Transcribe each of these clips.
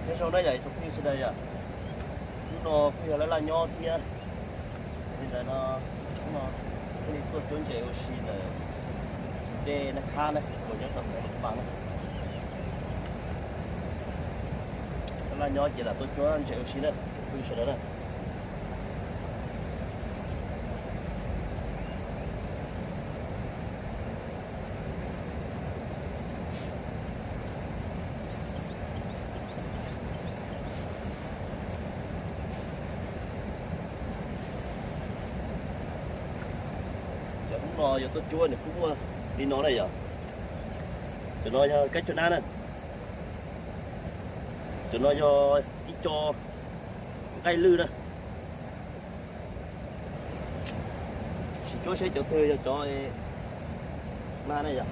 Nyob zoo na yom ib tsoom phooj ywg sawv daws yom. Hnub no kuj yog laj laj nyob thiab. Li ntawd no, hnub no thiaj li tuaj cuab ntses ua si ntawm dej Naj Khab na, uas nyob rau xeev Luam Phaj na. Laj laj nyob ces lam tuaj cuab ntses ua si na, phooj ywg sawv daws na. Cov hnub no yuav tuaj cuab nws kuj muaj li no na yom. Cov no yog kab cog nab na. Cov no yog ib co nqaij lwj na. Sim cuab seb cov twg yog cov mag na yom.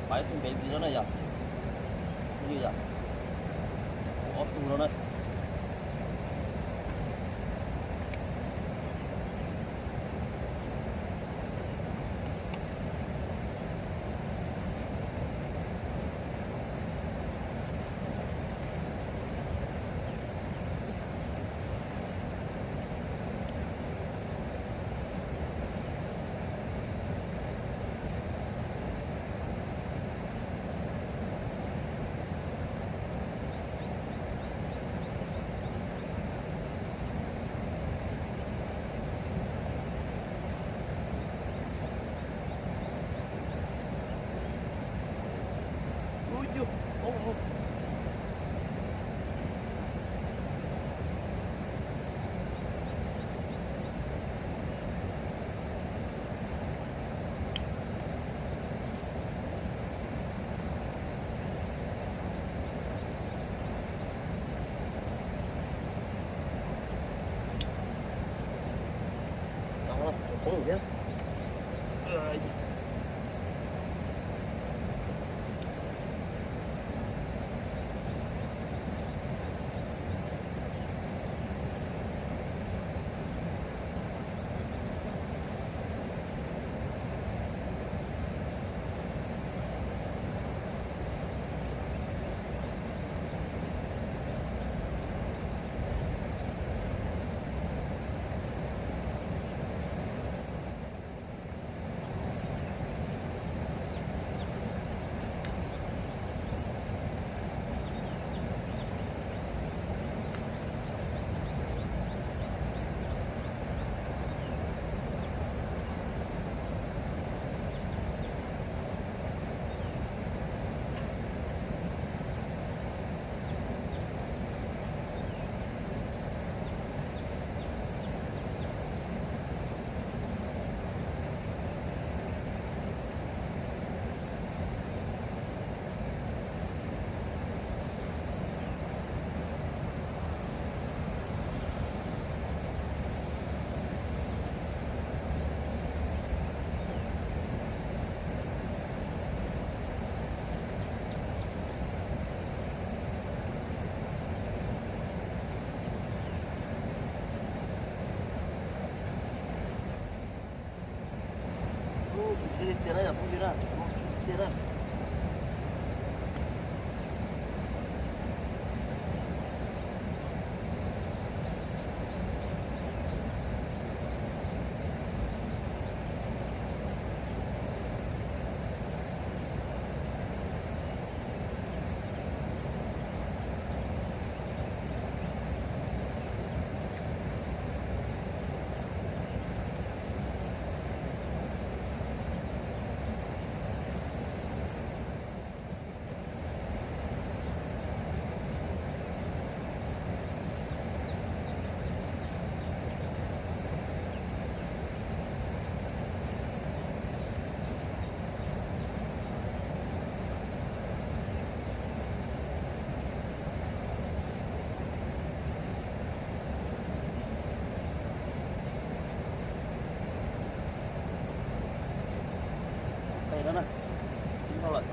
Pais tug ntev ntxiv no na yom. Li yom, ob tug no na. Qe no na, tib no lawm.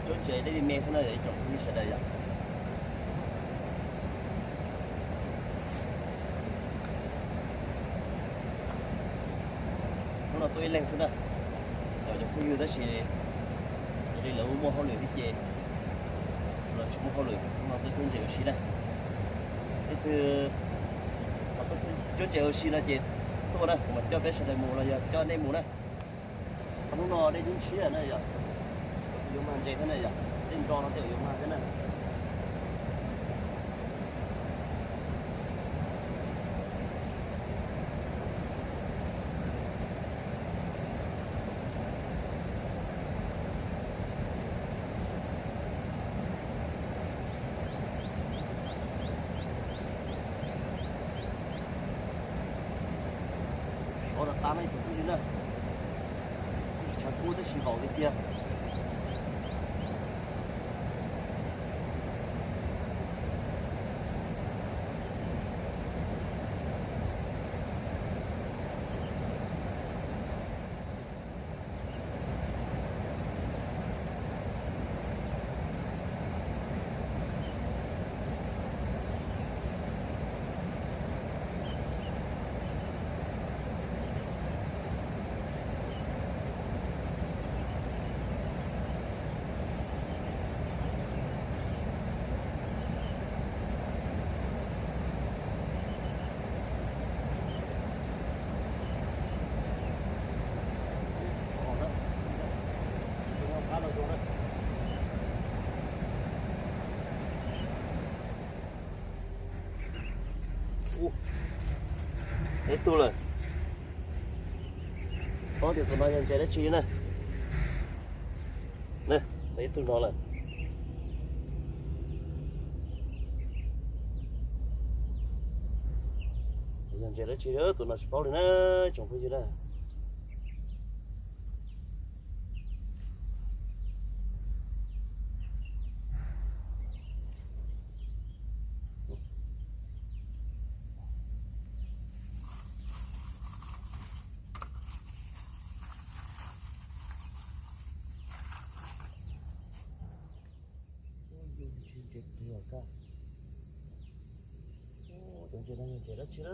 Cuab ntses deb li me xwb na yom ib tsoom phooj ywg sawv daws yom. Hnub no tuaj ib leeg xwb na, cov cov phooj ywg tab sis raws li lawv muaj hauj lwm thiab ces los tsis muaj hauj lwm, hnub no tuaj cuab ntses ua si na. Leej twg ho tuaj cuab ntses ua si no ces tuaj na, kuv mam coj peb sawv daws mus los yog coj nej mus na. Hnub no dej twb ntshiab na yom, yuav mag ntses thiab na yom, tej nro no tej yuav mag thiab na. Sov los qab na ib tsoom phooj ywg na, tshav kub tab sis vaum tiag tiag. Ib tug lawm. Paub tias tus no yog ntses dab tsi na. Ib tug no lawm. Yog ntses dab tsi tus no tsis paub li na, tsoom phooj ywg na. Tus ntses no yog ntses dab tsi na?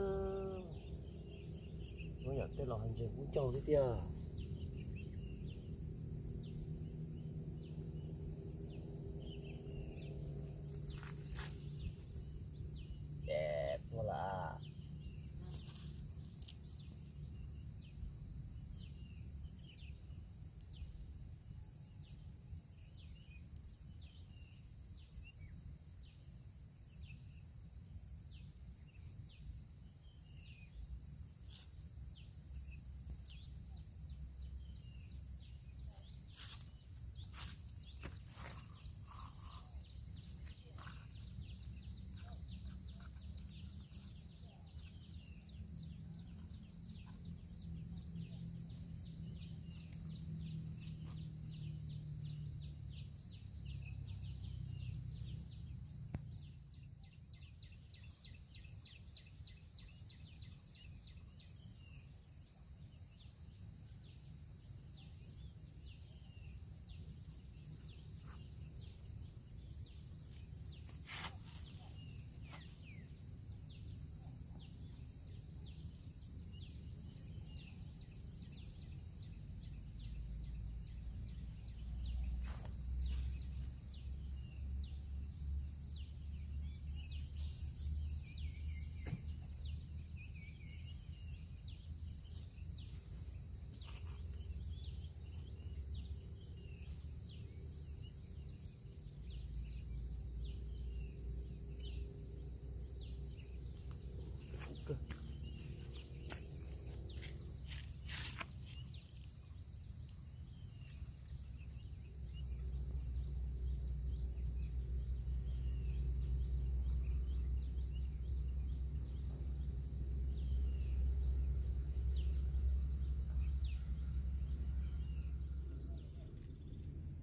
Hnub yom tej los hais ntses kub ncaug thiab tiag. Ces tuag lawm.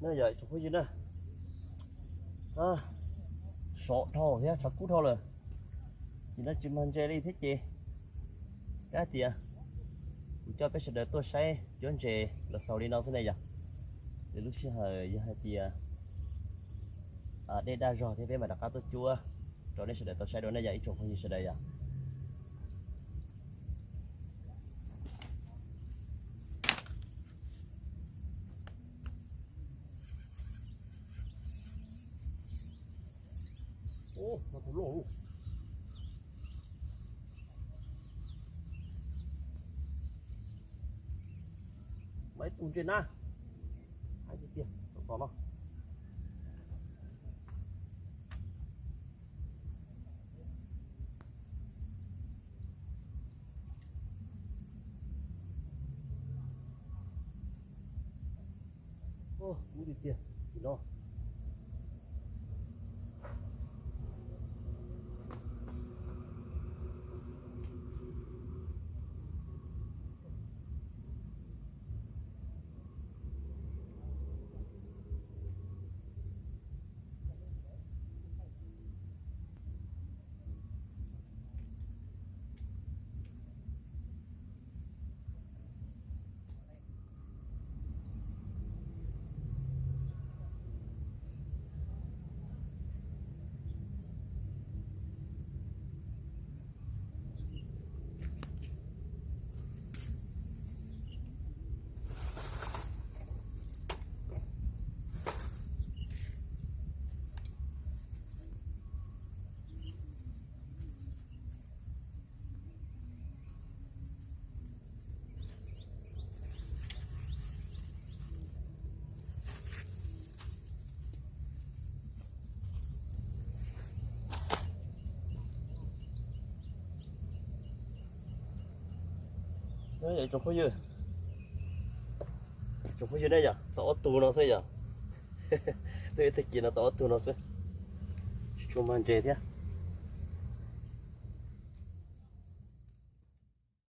Na yom tsoom phooj ywg na, sov dhau thiab tshav kub dhau lawm, ces no tsis mag ntses li thiab ces kav tias kuv coj peb sawv daws tuaj saib cuab ntses los xaus li no xwb ne yom. Lwm lub sij hawm yog hais tias Dej daj zog thiab peb mam rov qab tuaj cuab rau nej sawv daws tau saib dua nej yog ib tsoom phooj ywg sawv daws yom. Mas ib tug ntse na, tiag tiag, tom no. Ub tiag tiag, tim no. Tsoom phooj ywg, tsoom phooj ywg ne yom, tau ob tug no xwb yom. Twb tag kis no tau ob tug no xwb, tsis tshua mag ntses thiab.